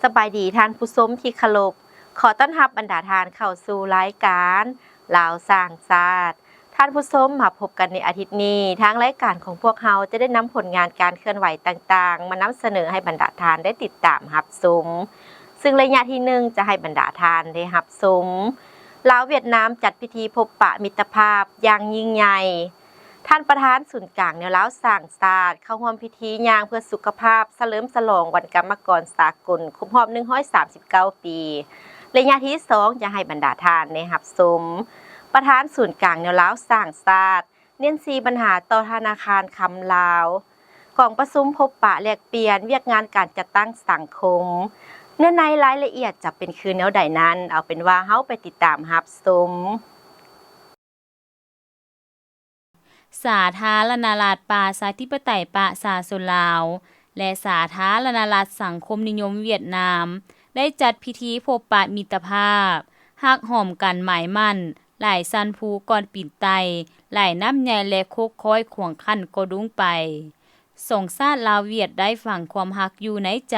ສະບາຍດີທ່ານຜູ້ຊົມທີ່ເຄົາລົບ, ຂໍຕ້ອນຮັບບັນດາທ່ານເຂົ້າສູ່ລາຍການລາວສ້າງຊາດ. ທ່ານຜູ້ຊົມ, ມາພົບກັນໃນອາທິດນີ້, ທາງລາຍການຂອງພວກເຮົາຈະໄດ້ນຳຜົນງານການເຄື່ອນໄຫວຕ່າງໆ ມານຳສະເໜີໃຫ້ບັນດາທ່ານໄດ້ຕິດຕາມຮັບຊົມ. ຊຶ່ງໄລຍະທີໜຶ່ງຈະໃຫ້ບັນດາທ່ານໄດ້ຮັບຊົມ ລາວຫວຽດນາມຈັດພິທີພົບປະມິດຕະພາບຢ່າງຍິ່ງໃຫຍ່. ທ່ານປະທານສູນກາງແນວລາວສ້າງຊາດ ເຂົ້າຮ່ວມພິທີຍ່າງເພື່ອສຸຂະພາບ ສະເຫຼີມສະຫຼອງວັນກຳມະກອນສາກົນຄົບຮອບໜຶ່ງຮ້ອຍສາມສິບເກົ້າປີ. ໄລຍະທີສອງຈະໃຫ້ບັນດາທ່ານໄດ້ຮັບຊົມ ປະທານສູນກາງແນວລາວສ້າງຊາດ ເນັ້ນສີ່ບັນຫາຕໍ່ທະນາຄານຄຳລາວ. ກອງປະຊຸມພົບປະແລກປ່ຽນວຽກງານການຈັດຕັ້ງສັງຄົມ. ເນື້ອໃນລາຍລະອຽດຈະເປັນຄືແນວໃດນັ້ນ, ເອົາເປັນວ່າເຮົາໄປຕິດຕາມຮັບຊົມ. ສາທາລະນະລັດປະຊາທິປະໄຕປະຊາຊົນລາວ ແລະ ສາທາລະນະລັດສັງຄົມນິຍົມຫວຽດນາມ ໄດ້ຈັດພິທີພົບປະມິດຕະພາບ ຮັກຫອມກັນໝາຍໝັ້ນ ຫຼາຍຊັ້ນພູກ່ອນປີນໄຕ່ ຫຼາຍນ້ຳໃຫຍ່ ແລະ ໂຄກຄ້ອຍຂວາງຂັ້ນກໍດຸງໄປ. ສອງຊາດລາວຫວຽດໄດ້ຝັງຄວາມຮັກຢູ່ໃນໃຈ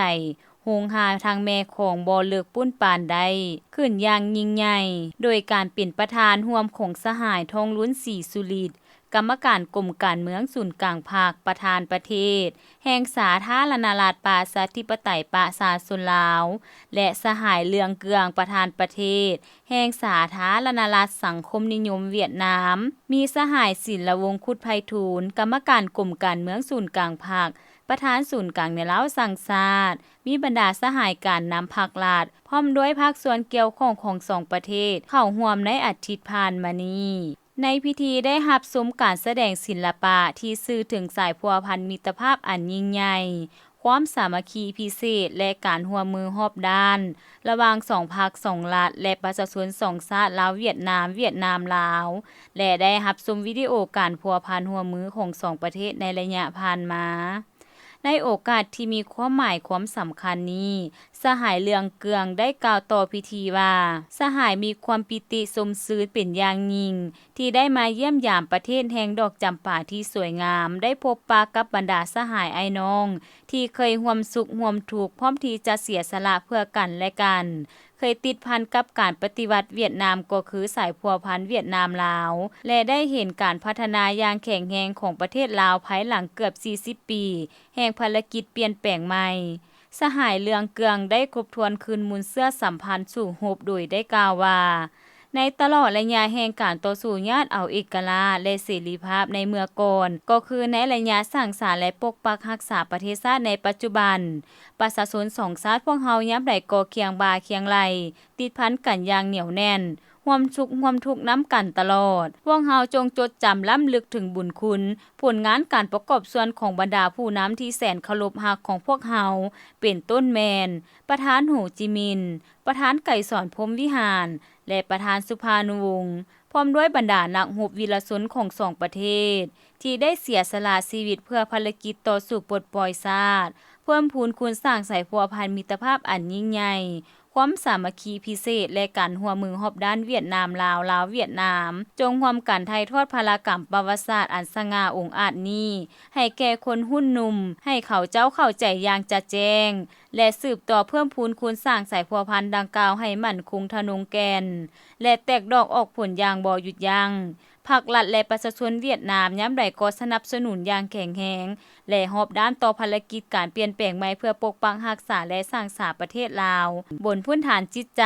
ໂຮງຮາທາງແມ່ຂອງບໍ່ເລິກປຸ້ນປານໃດ ຂຶ້ນຢ່າງຍິ່ງໃຫຍ່ ໂດຍການເປັນປະທານຮ່ວມຂອງສະຫາຍ ທອງລຸນ ສີສຸລິດ ກຳມະການກົມການເມືອງສູນກາງພັກ ປະທານປະເທດແຫ່ງສາທາລະນະລັດປະຊາທິປະໄຕປະຊາຊົນລາວ ແລະ ສະຫາຍ ເລື່ອງເກືອງ ປະທານປະເທດ ແຫ່ງສາທາລະນະລັດສັງຄົມນິຍົມຫວຽດນາມ, ມີສະຫາຍ ສິນລະວົງ ຄຸດໄພທູນ ກຳມະການກົມການເມືອງສູນກາງພັກ, ປະທານສູນກາງແນວລາວສ້າງຊາດ, ມີບັນດາສະຫາຍການນຳພັກລັດ ພ້ອມດ້ວຍພາກສ່ວນກ່ຽວຂ້ອງຂອງສອງປະເທດ ເຂົ້າຮ່ວມໃນອາທິດຜ່ານມານີ້. ໃນພິທີໄດ້ຮັບຊົມການສະແດງສິລະປະທີ່ສື່ເຖິງສາຍພົວພັນມິດຕະພາບອັນຍິ່ງໃຫຍ່, ຄວາມສາມັກຄີພິເສດ ແລະ ການຮ່ວມມືຮອບດ້ານ ລະຫວ່າງສອງພັກສອງລັດ ແລະ ປະຊາຊົນສອງຊາດ ລາວ-ຫວຽດນາມ, ຫວຽດນາມ-ລາວ ແລະ ໄດ້ຮັບຊົມວິດີໂອການພົວພັນຮ່ວມມືຂອງສອງປະເທດໃນໄລຍະຜ່ານມາ. ໃນໂອກາດທີ່ມີຄວາມໝາຍຄວາມສຳຄັນນີ້, ສະຫາຍ ເລື່ອງເກືອງ ໄດ້ກ່າວຕໍ່ພິທີວ່າ, ສະຫາຍມີຄວາມປີຕິຊົມຊື່ນເປັນຢ່າງຍິ່ງ ທີ່ໄດ້ມາຢ້ຽມຢາມປະເທດແຫ່ງດອກຈຳປາທີ່ສວຍງາມ, ໄດ້ພົບປະກັບບັນດາສະຫາຍອ້າຍນ້ອງທີ່ເຄີຍຮ່ວມສຸກຮ່ວມທຸກ, ພ້ອມທີ່ຈະເສຍສະຫຼະເພື່ອກັນແລະກັນ, ເຄີຍຕິດພັນກັບການປະຕິວັດຫວຽດນາມ ກໍຄືສາຍພົວພັນຫວຽດນາມ-ລາວ ແລະ ໄດ້ເຫັນການພັດທະນາຢ່າງແຂງແຮງຂອງປະເທດລາວພາຍຫຼັງເກືອບສີ່ສິບປີ ແຫ່ງພາລະກິດປ່ຽນແປງໃໝ່. ສະຫາຍ ເລື່ອງເກືອງ ໄດ້ທົບທວນຄືນມູນເຊື້ອສຳພັນສູ້ຮົບ ໂດຍໄດ້ກ່າວວ່າ, ໃນຕະຫຼອດໄລຍະແຫ່ງການຕໍ່ສູ້ຍາດເອົາເອກະລາດ ແລະ ເສລີພາບໃນເມື່ອກ່ອນ, ກໍຄືໃນໄລຍະສ້າງສານ ແລະ ປົກປັກຮັກສາປະເທດຊາດໃນປັດຈຸບັນ, ປະຊາຊົນສອງຊາດພວກເຮົາຍາມໃດກໍຄຽງບ່າຄຽງໄຫຼ່, ຕິດພັນກັນຢ່າງໜຽວແໜ້ນ, ຮ່ວມສຸກຮ່ວມທຸກນຳກັນຕະຫຼອດ. ພວກເຮົາຈົ່ງຈົດຈຳລ້ຳລຶກເຖິງບຸນຄຸນ, ຜົນງານການປະກອບສ່ວນຂອງບັນດາຜູ້ນຳທີ່ແສນເຄົາລົບຮັກຂອງພວກເຮົາ, ເປັນຕົ້ນແມ່ນ ປະທານ ໂຮຈິມິນ, ປະທານ ໄກສອນ ພົມວິຫານ ແລະ ປະທານ ສຸພານຸວົງ ພ້ອມດ້ວຍບັນດານັກຮົບວີລະຊົນຂອງສອງປະເທດ ທີ່ໄດ້ເສຍສະຫຼະຊີວິດເພື່ອພາລະກິດຕໍ່ສູ້ປົດປ່ອຍຊາດ, ເພີ່ມພູນຄູນສ້າງສາຍພົວພັນມິດຕະພາບອັນຍິ່ງໃຫຍ່, ຄວາມສາມັກຄີພິເສດ ແລະ ການຮ່ວມມືຮອບດ້ານຫວຽດນາມ-ລາວ, ລາວ-ຫວຽດນາມ, ຈົ່ງຮ່ວມກັນຖ່າຍທອດພາລະກຳປະຫວັດສາດອັນສະຫງ່າອົງອາດນີ້ ໃຫ້ແກ່ຄົນຮຸ່ນໜຸ່ມ, ໃຫ້ເຂົາເຈົ້າເຂົ້າໃຈຢ່າງຈະແຈ້ງ ແລະ ສືບຕໍ່ເພີ່ມພູນຄູນສ້າງສາຍພົວພັນດັ່ງກ່າວໃຫ້ໝັ້ນຄົງທະນົງແກ່ນ ແລະ ແຕກດອກອອກຜົນຢ່າງບໍ່ຢຸດຢັ້ງ. ພັກລັດ ແລະ ປະຊາຊົນຫວຽດນາມຍາມໃດກໍສະໜັບສະໜູນຢ່າງແຂງແຮງ ແລະ ຮອບດ້ານຕໍ່ພາລະກິດການປ່ຽນແປງໃໝ່ເພື່ອປົກປັກຮັກສາ ແລະ ສ້າງສາປະເທດລາວ ບົນພື້ນຖານຈິດໃຈ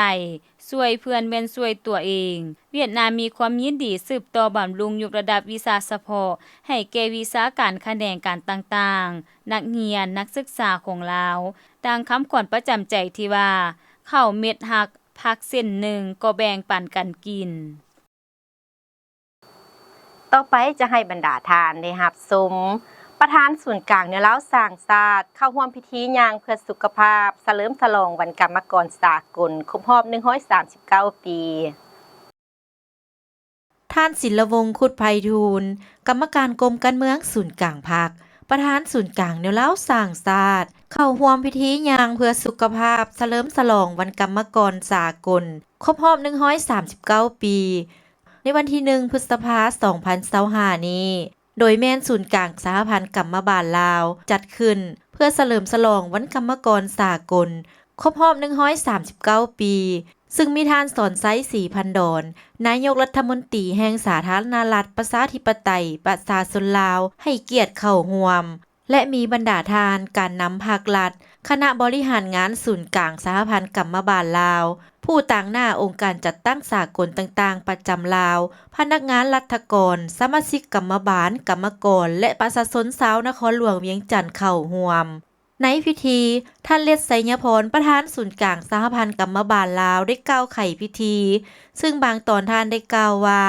ຊ່ວຍເພື່ອນແມ່ນຊ່ວຍຕົວເອງ. ຫວຽດນາມມີຄວາມຍິນດີສືບຕໍ່ບຳລຸງຍົກລະດັບວິຊາສະເພາະໃຫ້ແກ່ວິຊາການຂະແໜງການຕ່າງໆ, ນັກຮຽນ, ນັກສຶກສາຂອງລາວ, ດັ່ງຄຳຂວັນປະຈຳໃຈທີ່ວ່າ, ເຂົ້າເມັດຫັກ, ຜັກເສັ້ນໜຶ່ງກໍແບ່ງປັນກັນກິນ. ຕໍ່ໄປຈະໃຫ້ບັນດາທ່ານໄດ້ຮັບຊົມ ປະທານສູນກາງແນວລາວສ້າງຊາດ ເຂົ້າຮ່ວມພິທີຍ່າງເພື່ອສຸຂະພາບ ສະເຫຼີມສະຫຼອງວັນກຳມະກອນສາກົນຄົບຮອບໜຶ່ງຮ້ອຍສາມສິບເກົ້າປີ. ທ່ານ ສິນລະວົງ ຄຸດໄພທູນ, ກຳມະການກົມການເມືອງສູນກາງພັກ, ປະທານສູນກາງແນວລາວສ້າງຊາດ ເຂົ້າຮ່ວມພິທີຍ່າງເພື່ອສຸຂະພາບ ສະເຫຼີມສະຫຼອງວັນກຳມະກອນສາກົນ ຄົບຮອບໜຶ່ງຮ້ອຍສາມສິບເກົ້າປີ ໃນວັນທີໜຶ່ງ ພຶດສະພາ ສອງພັນຊາວຫ້ານີ້, ໂດຍແມ່ນສູນກາງສະຫະພັນກຳມະບານລາວຈັດຂຶ້ນ ເພື່ອສະເຫຼີມສະຫຼອງວັນກຳມະກອນສາກົນ ຄົບຮອບໜຶ່ງຮ້ອຍສາມສິບເກົ້າປີ, ຊຶ່ງມີທ່ານ ສອນໄຊ ສີພັນດອນ ນາຍົກລັດຖະມົນຕີແຫ່ງສາທາລະນະລັດປະຊາທິປະໄຕປະຊາຊົນລາວ ໃຫ້ກຽດເຂົ້າຮ່ວມ ແລະ ມີບັນດາທ່ານການນຳພັກລັດ, ຄະນະບໍລິຫານງານສູນກາງສະຫະພັນກຳມະບານລາວ, ຜູ້ຕາງໜ້າອົງການຈັດຕັ້ງສາກົນຕ່າງໆປະຈຳລາວ, ພະນັກງານລັດຖະກອນ, ສະມາຊິກກຳມະບານ, ກຳມະກອນ ແລະ ປະຊາຊົນຊາວນະຄອນຫຼວງວຽງຈັນເຂົ້າຮ່ວມ. ໃນພິທີ, ທ່ານ ເລັດ ໄຊຍະພອນ ປະທານສູນກາງສະຫະພັນກຳມະບານລາວ ໄດ້ກ່າວໄຂພິທີ, ຊຶ່ງບາງຕອນທ່ານໄດ້ກ່າວວ່າ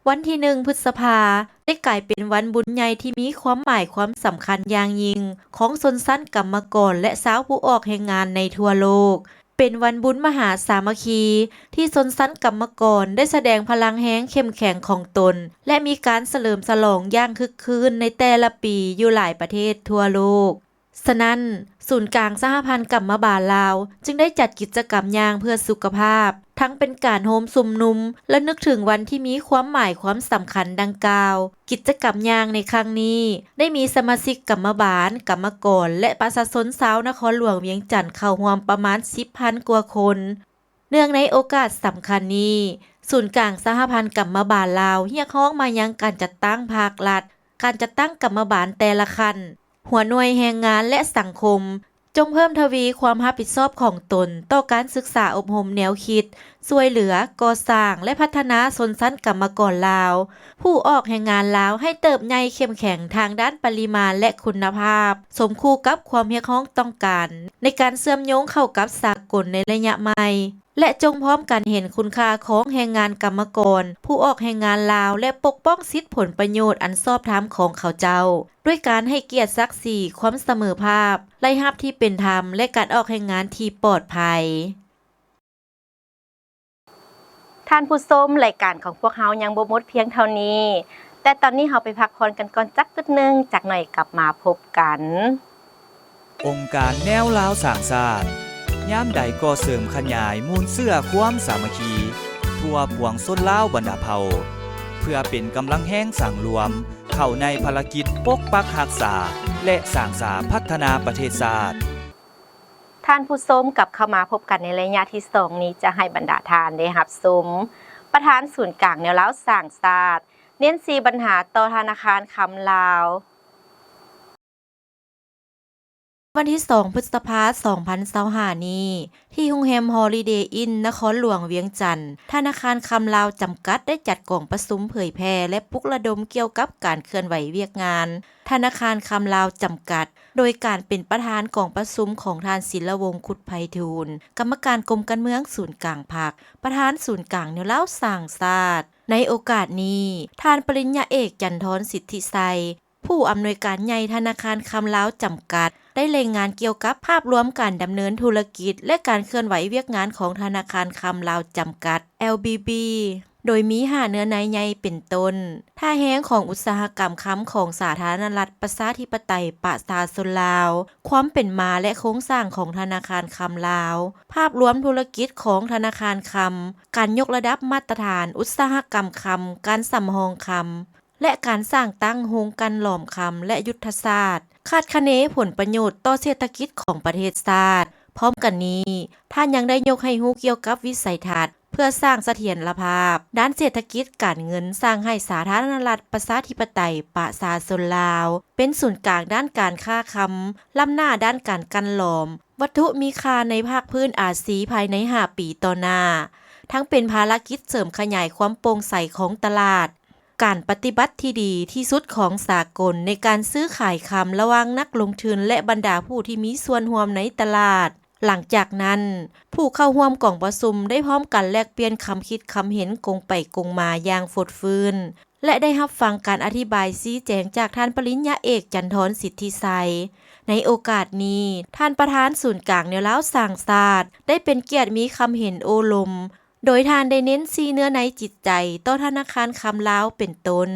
ວັນທີໜຶ່ງ ພຶດສະພາ ໄດ້ກາຍເປັນວັນບຸນໃຫຍ່ທີ່ມີຄວາມໝາຍຄວາມສຳຄັນຢ່າງຍິ່ງຂອງຊົນຊັ້ນກຳມະກອນ ແລະ ຊາວຜູ້ອອກແຮງງານໃນທົ່ວໂລກ. ເປັນວັນບຸນມະຫາສາມັກຄີ ທີ່ຊົນຊັ້ນກຳມະກອນໄດ້ສະແດງພະລັງແຮງເຂັ້ມແຂງຂອງຕົນ ແລະ ມີການສະເຫຼີມສະຫຼອງຢ່າງຄຶກຄື້ນໃນແຕ່ລະປີຢູ່ຫຼາຍປະເທດທົ່ວໂລກ. ສະນັ້ນ, ສູນກາງສະຫະພັນກຳມະບານລາວ ຈຶ່ງໄດ້ຈັດກິດຈະກຳຍ່າງເພື່ອສຸຂະພາບ, ທັງເປັນການໂຮມຊຸມນຸມລະນຶກເຖິງວັນທີ່ມີຄວາມໝາຍຄວາມສຳຄັນດັ່ງກ່າວ. ກິດຈະກຳຍ່າງໃນຄັ້ງນີ້ ໄດ້ມີສະມາຊິກກຳມະບານ, ກຳມະກອນ ແລະ ປະຊາຊົນຊາວນະຄອນຫຼວງວຽງຈັນເຂົ້າຮ່ວມປະມານສິບພັນກວ່າຄົນ. ເນື່ອງໃນໂອກາດສຳຄັນນີ້, ສູນກາງສະຫະພັນກຳມະບານລາວ ຮຽກຮ້ອງມາຍັງການຈັດຕັ້ງພາກລັດ, ການຈັດຕັ້ງກຳມະບານແຕ່ລະຂັ້ນ, ຫົວໜ່ວຍແຮງງານ ແລະ ສັງຄົມ, ຈົ່ງເພີ່ມທະວີຄວາມຮັບຜິດຊອບຂອງຕົນຕໍ່ການສຶກສາອົບຮົມແນວຄິດ, ຊ່ວຍເຫຼືອ, ກໍ່ສ້າງ ແລະ ພັດທະນາຊົນຊັ້ນກຳມະກອນລາວ, ຜູ້ອອກແຮງງານລາວໃຫ້ເຕີບໃຫຍ່ເຂັ້ມແຂງທາງດ້ານປະລິມານ ແລະ ຄຸນນະພາບ, ສົມຄູ່ກັບຄວາມຮຽກຮ້ອງຕ້ອງການໃນການເຊື່ອມໂຍງເຂົ້າກັບສາກົນໃນໄລຍະໃໝ່. ແລະ ຈົ່ງພ້ອມກັນເຫັນຄຸນຄ່າຂອງແຮງງານກຳມະກອນ, ຜູ້ອອກແຮງງານລາວ ແລະ ປົກປ້ອງສິດຜົນປະໂຫຍດອັນຊອບທຳຂອງເຂົາເຈົ້າ, ດ້ວຍການໃຫ້ກຽດສັກສີ, ຄວາມສະເໝີພາບ, ລາຍຮັບທີ່ເປັນທຳ ແລະ ການອອກແຮງງານທີ່ປອດໄພ. ທ່ານຜູ້ຊົມ, ລາຍການຂອງພວກເຮົາຍັງບໍ່ໝົດພຽງເທົ່ານີ້, ແຕ່ຕອນນີ້ເຮົາໄປພັກຜ່ອນກັນກ່ອນຈັກຈຸດໜຶ່ງ, ຈັກໜ້ອຍກັບມາພົບກັນ. ອົງການແນວລາວສ້າງຊາດ ຍາມໃດກໍເສີມຂະຫຍາຍມູນເຊື້ອຄວາມສາມັກຄີທົ່ວປວງຊົນລາວບັນດາເຜົ່າ ເພື່ອເປັນກຳລັງແຮງສັງລວມເຂົ້າໃນພາລະກິດປົກປັກຮັກສາ ແລະ ສ້າງສາພັດທະນາປະເທດຊາດ. ທ່ານຜູ້ຊົມ, ກັບເຂົ້າມາພົບກັນໃນໄລຍະທີສອງນີ້ ຈະໃຫ້ບັນດາທ່ານໄດ້ຮັບຊົມ ປະທານສູນກາງແນວລາວສ້າງຊາດ ເນັ້ນສີ່ບັນຫາຕໍ່ທະນາຄານຄຳລາວ. ວັນທີສອງ ພຶດສະພາ ສອງພັນຊາວຫ້ານີ້, ທີ່ໂຮງແຮມ Holiday Inn ນະຄອນຫຼວງວຽງຈັນ, ທະນາຄານຄຳລາວຈຳກັດ ໄດ້ຈັດກອງປະຊຸມເຜີຍແຜ່ ແລະ ປຸກລະດົມກ່ຽວກັບການເຄື່ອນໄຫວວຽກງານ ທະນາຄານຄຳລາວຈຳກັດ, ໂດຍການເປັນປະທານກອງປະຊຸມຂອງທ່ານ ສິນລະວົງ ຄຸດໄພທູນ, ກຳມະການກົມການເມືອງສູນກາງພັກ, ປະທານສູນກາງແນວລາວສ້າງຊາດ. ໃນໂອກາດນີ້, ທ່ານປະລິນຍາເອກ ຈັນທອນ ສິດທິໄຊ, ຜູ້ອຳນວຍການໃຫຍ່ທະນາຄານຄຳລາວຈຳກັດ ໄດ້ລາຍງານກ່ຽວກັບພາບລວມການດຳເນີນທຸລະກິດ ແລະ ການເຄື່ອນໄຫວວຽກງານຂອງທະນາຄານຄຳລາວຈຳກັດ ແອລບີບີ ໂດຍມີຫ້າເນື້ອໃນໃຫຍ່ເປັນຕົ້ນ ທ່າແຮງຂອງອຸດສາຫະກຳຄຳຂອງສາທາລະນະລັດປະຊາທິປະໄຕປະຊາຊົນລາວ, ຄວາມເປັນມາ ແລະ ໂຄງສ້າງຂອງທະນາຄານຄຳລາວ, ພາບລວມທຸລະກິດຂອງທະນາຄານຄຳ, ການຍົກລະດັບມາດຕະຖານອຸດສາຫະກຳຄຳ, ການສຳຮອງຄຳ ແລະ ການສ້າງຕັ້ງໂຮງກັ່ນຫຼອມຄຳ ແລະ ຍຸດທະສາດ ຄາດຄະເນຜົນປະໂຫຍດຕໍ່ເສດຖະກິດຂອງປະເທດຊາດ. ພ້ອມກັນນີ້, ທ່ານຍັງໄດ້ຍົກໃຫ້ຮູ້ກ່ຽວກັບວິໄສທັດເພື່ອສ້າງສະຖຽນລະພາບດ້ານເສດຖະກິດການເງິນ, ສ້າງໃຫ້ສາທາລະນະລັດປະຊາທິປະໄຕປະຊາຊົນລາວ ເປັນສູນກາງດ້ານການຄ້າຄຳ, ລ້ຳໜ້າດ້ານການກັ່ນຫຼອມວັດຖຸມີຄ່າໃນພາກພື້ນອາຊີພາຍໃນຫ້າປີຕໍ່ໜ້າ, ທັງເປັນພາລະກິດເສີມຂະຫຍາຍຄວາມໂປ່ງໃສຂອງຕະຫຼາດ, ການປະຕິບັດທີ່ດີທີ່ສຸດຂອງສາກົນໃນການຊື້ຂາຍຄຳລະຫວ່າງນັກລົງທຶນ ແລະ ບັນດາຜູ້ທີ່ມີສ່ວນຮ່ວມໃນຕະຫຼາດ. ຫຼັງຈາກນັ້ນ, ຜູ້ເຂົ້າຮ່ວມກອງປະຊຸມໄດ້ພ້ອມກັນແລກປ່ຽນຄຳຄິດຄຳເຫັນກົງໄປກົງມາຢ່າງຟົດຟື້ນ ແລະ ໄດ້ຮັບຟັງການອະທິບາຍຊີ້ແຈງຈາກທ່ານປະລິນຍາເອກ ຈັນທອນ ສິດທິໄຊ. ໃນໂອກາດນີ້, ທ່ານປະທານສູນກາງແນວລາວສ້າງຊາດ ໄດ້ເປັນກຽດມີຄຳເຫັນໂອ້ລົມ ໂດຍທ່ານໄດ້ເນັ້ນສີ່ເນື້ອໃນຈິດໃຈຕໍ່ທະນາຄານຄຳລາວເປັນຕົ້ນ,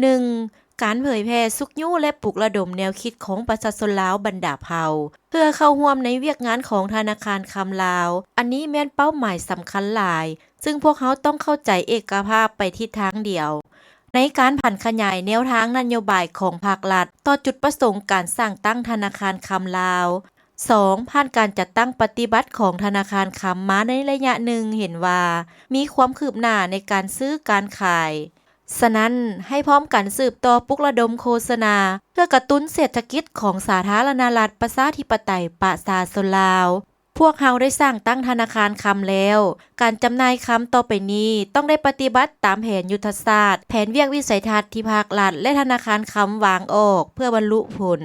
ໜຶ່ງ ການເຜີຍແຜ່ຊຸກຍູ້ ແລະ ປຸກລະດົມແນວຄິດຂອງປະຊາຊົນລາວບັນດາເຜົ່າ ເພື່ອເຂົ້າຮ່ວມໃນວຽກງານຂອງທະນາຄານຄຳລາວ. ອັນນີ້ແມ່ນເປົ້າໝາຍສຳຄັນຫຼາຍ, ຊຶ່ງພວກເຮົາຕ້ອງເຂົ້າໃຈເອກະພາບໄປທິດທາງດຽວ ໃນການຜັນຂະຫຍາຍແນວທາງນະໂຍບາຍຂອງພາກລັດຕໍ່ຈຸດປະສົງການສ້າງຕັ້ງທະນາຄານຄຳລາວ. ສອງ, ຜ່ານການຈັດຕັ້ງປະຕິບັດຂອງທະນາຄານຄຳມາໃນໄລຍະໜຶ່ງ ເຫັນວ່າມີຄວາມຄືບໜ້າໃນການຊື້ການຂາຍ. ສະນັ້ນ, ໃຫ້ພ້ອມກັນສືບຕໍ່ປຸກລະດົມໂຄສະນາ ເພື່ອກະຕຸ້ນເສດຖະກິດຂອງສາທາລະນະລັດ ປະຊາທິປະໄຕ ປະຊາຊົນລາວ. ພວກເຮົາໄດ້ສ້າງຕັ້ງທະນາຄານຄຳແລ້ວ. ການຈຳໜ່າຍຄຳຕໍ່ໄປນີ້ຕ້ອງໄດ້ປະຕິບັດຕາມແຜນຍຸດທະສາດ, ແຜນວຽກວິໄສທັດທີ່ພາກລັດ ແລະ ທະນາຄານຄຳວາງອອກເພື່ອບັນລຸຜົນ.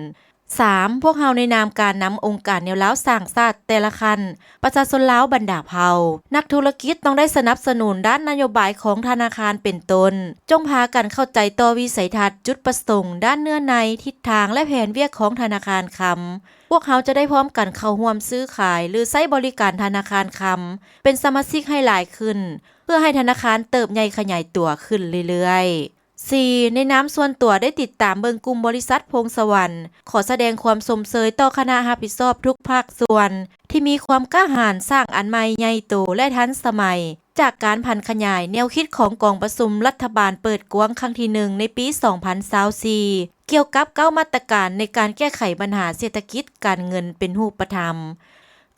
ສາມ, ພວກເຮົາໃນນາມການນຳອົງການແນວລາວສ້າງຊາດແຕ່ລະຂັ້ນ, ປະຊາຊົນລາວບັນດາເຜົ່າ, ນັກທຸລະກິດຕ້ອງໄດ້ສະໜັບສະໜູນດ້ານນະໂຍບາຍຂອງທະນາຄານເປັນຕົ້ນ. ຈົ່ງພາກັນເຂົ້າໃຈຕໍ່ວິໄສທັດ, ຈຸດປະສົງ, ດ້ານເນື້ອໃນ, ທິດທາງ ແລະ ແຜນວຽກຂອງທະນາຄານຄຳ. ພວກເຮົາຈະໄດ້ພ້ອມກັນເຂົ້າຮ່ວມຊື້ຂາຍ ຫຼື ໃຊ້ບໍລິການທະນາຄານຄຳເປັນສະມາຊິກໃຫ້ຫຼາຍຂຶ້ນ ເພື່ອໃຫ້ທະນາຄານເຕີບໃຫຍ່ຂະຫຍາຍຕົວຂຶ້ນເລື້ອຍໆ. ສີ່, ໃນນາມສ່ວນຕົວໄດ້ຕິດຕາມເບິ່ງກຸ່ມບໍລິສັດພົງສະຫວັນ, ຂໍສະແດງຄວາມຊົມເຊີຍຕໍ່ຄະນະຮັບຜິດຊອບທຸກພາກສ່ວນ ທີ່ມີຄວາມກ້າຫານສ້າງອັນໃໝ່ໃຫຍ່ໂຕ ແລະ ທັນສະໄໝ ຈາກການຜັນຂະຫຍາຍແນວຄິດຂອງກອງປະຊຸມລັດຖະບານເປີດກວ້າງຄັ້ງທີໜຶ່ງໃນປີສອງພັນຊາວສີ່ ກ່ຽວກັບເກົ້າມາດຕະການໃນການແກ້ໄຂບັນຫາເສດຖະກິດການເງິນເປັນຮູບປະທຳ.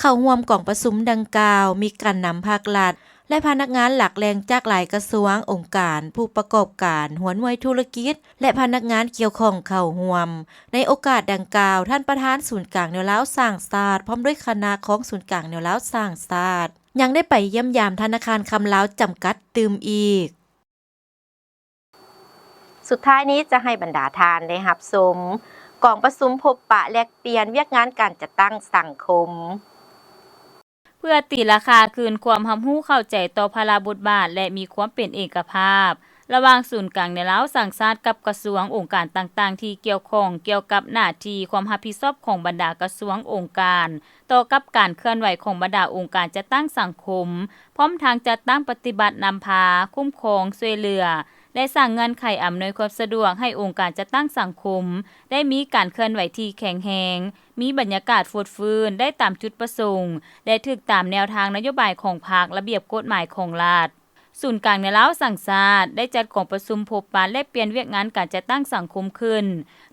ເຂົ້າຮ່ວມກອງປະຊຸມດັ່ງກ່າວ ມີການນຳພາກລັດ ແລະ ພະນັກງານຫຼັກແຫຼ່ງຈາກຫຼາຍກະຊວງ, ອົງການ, ຜູ້ປະກອບການ, ຫົວໜ່ວຍທຸລະກິດ ແລະ ພະນັກງານກ່ຽວຂ້ອງເຂົ້າຮ່ວມ. ໃນໂອກາດດັ່ງກ່າວ, ທ່ານປະທານສູນກາງແນວລາວສ້າງຊາດ ພ້ອມດ້ວຍຄະນະຂອງສູນກາງແນວລາວສ້າງຊາດ ຍັງໄດ້ໄປຢ້ຽມຢາມທະນາຄານຄຳລາວຈຳກັດຕື່ມອີກ. ສຸດທ້າຍນີ້ຈະໃຫ້ບັນດາທ່ານໄດ້ຮັບຊົມກອງປະຊຸມພົບປະແລກປ່ຽນວຽກງານການຈັດຕັ້ງສັງຄົມ. ເພື່ອຕີລາຄາຄືນຄວາມຮັບຮູ້ເຂົ້າໃຈຕໍ່ພາລະບົດບາດ ແລະ ມີຄວາມເປັນເອກະພາບ ລະຫວ່າງສູນກາງແນວລາວສ້າງຊາດກັບກະຊວງ, ອົງການຕ່າງໆທີ່ກ່ຽວຂ້ອງ ກ່ຽວກັບໜ້າທີ່ຄວາມຮັບຜິດຊອບຂອງບັນດາກະຊວງ, ອົງການ ຕໍ່ກັບການເຄື່ອນໄຫວຂອງບັນດາອົງການຈັດຕັ້ງສັງຄົມ, ພ້ອມທັງຈັດຕັ້ງປະຕິບັດນຳພາ, ຄຸ້ມຄອງ, ຊ່ວຍເຫຼືອ ແລະ ສ້າງເງື່ອນໄຂອຳນວຍຄວາມສະດວກໃຫ້ອົງການຈັດຕັ້ງສັງຄົມໄດ້ມີການເຄື່ອນໄຫວທີ່ແຂງແຮງ, ມີບັນຍາກາດຟົດຟື້ນ, ໄດ້ຕາມຈຸດປະສົງ ແລະ ຖືກຕາມແນວທາງນະໂຍບາຍຂອງພັກ, ລະບຽບກົດໝາຍຂອງລັດ. ສູນກາງແນວລາວສ້າງຊາດ ໄດ້ຈັດກອງປະຊຸມພົບປະແລກປ່ຽນວຽກງານການຈັດຕັ້ງສັງຄົມຂຶ້ນ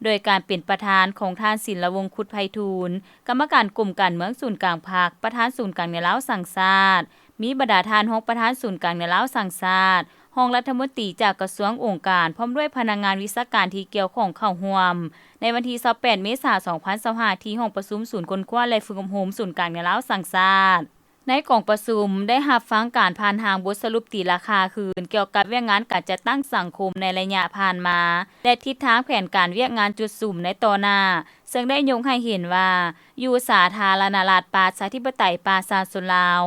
ໂດຍການເປັນປະທານຂອງທ່ານ ສິນລະວົງ ຄຸດໄພທູນ ກຳມະການກົມການເມືອງສູນກາງພັກ, ປະທານສູນກາງແນວລາວສ້າງຊາດ, ມີບັນດາທ່ານຮອງປະທານສູນກາງແນວລາວສ້າງຊາດ, ຮອງລັດຖະມົນຕີຈາກກະຊວງ, ອົງການ, ພ້ອມດ້ວຍພະນັກງານວິຊາການທີ່ກ່ຽວຂ້ອງເຂົ້າຮ່ວມ ໃນວັນທີຊາວແປດ ເມສາ ສອງພັນຊາວຫ້າ ທີ່ຫ້ອງປະຊຸມສູນຄົ້ນຄວ້າ ແລະ ຝຶກອົບຮົມສູນກາງແນວລາວສ້າງຊາດ. ໃນກອງປະຊຸມໄດ້ຮັບຟັງການຜ່ານຮ່າງບົດສະຫຼຸບຕີລາຄາຄືນກ່ຽວກັບວຽກງານການຈັດຕັ້ງສັງຄົມໃນໄລຍະຜ່ານມາ ແລະ ທິດທາງແຜນການວຽກງານຈຸດສຸມໃນຕໍ່ໜ້າ, ເຊິ່ງໄດ້ຍົກໃຫ້ເຫັນວ່າ ຢູ່ສາທາລະນະລັດປະຊາທິປະໄຕປະຊາຊົນລາວ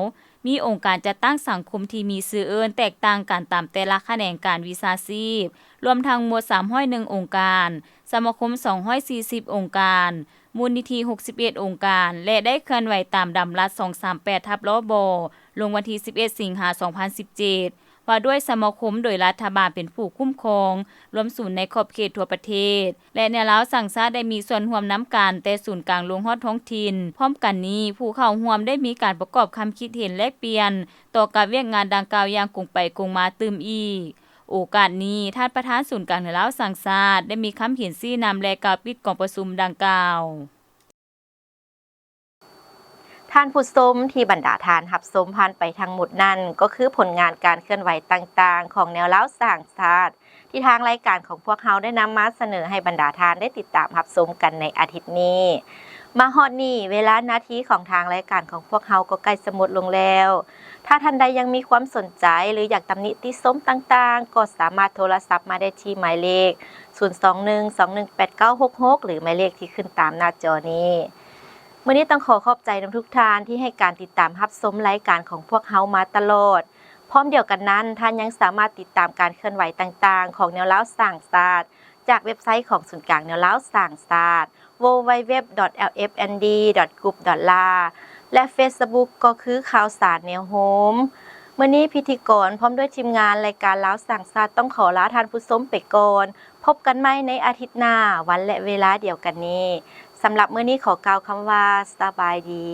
ມີອົງການຈັດຕັ້ງສັງຄົມທີ່ມີຊື່ເອີ້ນແຕກຕ່າງກັນຕາມແຕ່ລະຂະແໜງການວິຊາຊີບ, ລວມທັງໝົດສາມຮ້ອຍເອັດອົງການ, ສະມາຄົມສອງຮ້ອຍສີ່ສິບອົງການ, ມູນນິທິຫົກສິບເອັດອົງການ ແລະ ໄດ້ເຄື່ອນໄຫວຕາມດຳລັດສອງສາມແປດທັບ ລບ ລົງວັນທີສິບເອັດ ສິງຫາ ສອງພັນສິບເຈັດ ວ່າດ້ວຍສະມາຄົມໂດຍລັດຖະບານເປັນຜູ້ຄຸ້ມຄອງ, ລວມສູນໃນຂອບເຂດທົ່ວປະເທດ ແລະ ແນວລາວສ້າງຊາດໄດ້ມີສ່ວນຮ່ວມນຳກັນ ແຕ່ສູນກາງລົງຮອດທ້ອງຖິ່ນ. ພ້ອມກັນນີ້, ຜູ້ເຂົ້າຮ່ວມໄດ້ມີການປະກອບຄຳຄິດເຫັນແລກປ່ຽນຕໍ່ກັບວຽກງານດັ່ງກ່າວຢ່າງກົງໄປກົງມາຕື່ມອີກ. ໂອກາດນີ້, ທ່ານປະທານສູນກາງແນວລາວສ້າງຊາດ ໄດ້ມີຄຳເຫັນຊີ້ນຳ ແລະ ກ່າວປິດກອງປະຊຸມດັ່ງກ່າວ. ທ່ານຜູ້ຊົມ, ທີ່ບັນດາທ່ານຮັບຊົມຜ່ານໄປທັງໝົດນັ້ນ ກໍຄືຜົນງານການເຄື່ອນໄຫວຕ່າງໆຂອງແນວລາວສ້າງຊາດ ທີ່ທາງລາຍການຂອງພວກເຮົາໄດ້ນຳມາສະເໜີໃຫ້ບັນດາທ່ານໄດ້ຕິດຕາມຮັບຊົມກັນໃນອາທິດນີ້. ມາຮອດນີ້, ເວລາໜ້າທີ່ຂອງທາງລາຍການຂອງພວກເຮົາກໍໃກ້ຈະໝົດລົງແລ້ວ. ຖ້າທ່ານໃດຍັງມີຄວາມສົນໃຈ ຫຼື ຢາກຕຳໜິຕິຊົມຕ່າງໆ, ກໍສາມາດໂທລະສັບມາໄດ້ທີ່ໝາຍເລກ ສູນສອງໜຶ່ງ ສອງໜຶ່ງແປດເກົ້າຫົກຫົກ ຫຼື ໝາຍເລກທີ່ຂຶ້ນຕາມໜ້າຈໍນີ້. ມື້ນີ້ຕ້ອງຂໍຂອບໃຈນຳທຸກທ່ານທີ່ໃຫ້ການຕິດຕາມຮັບຊົມລາຍການຂອງພວກເຮົາມາຕະຫຼອດ. ພ້ອມດຽວກັນນັ້ນ, ທ່ານຍັງສາມາດຕິດຕາມການເຄື່ອນໄຫວຕ່າງໆຂອງແນວລາວສ້າງຊາດ ຈາກເວັບໄຊຂອງສູນກາງແນວລາວສ້າງຊາດ ดับเบิลยู ดับเบิลยู ดับเบิลยู ດອດ แอล เอฟ เอ็น ดี ดอท กรุป ดอท ลา ແລະ ເຟສບຸກ ກໍຄືຂ່າວສານແນວໂຮມ. ມື້ນີ້ພິທີກອນພ້ອມດ້ວຍທີມງານລາຍການລາວສ້າງຊາດຕ້ອງຂໍລາທ່ານຜູ້ຊົມໄປກ່ອນ. ພົບກັນໃໝ່ໃນອາທິດໜ້າ, ວັນ ແລະ ເວລາດຽວກັນນີ້. ສຳລັບມື້ນີ້ຂໍກ່າວຄຳວ່າ ສະບາຍດີ.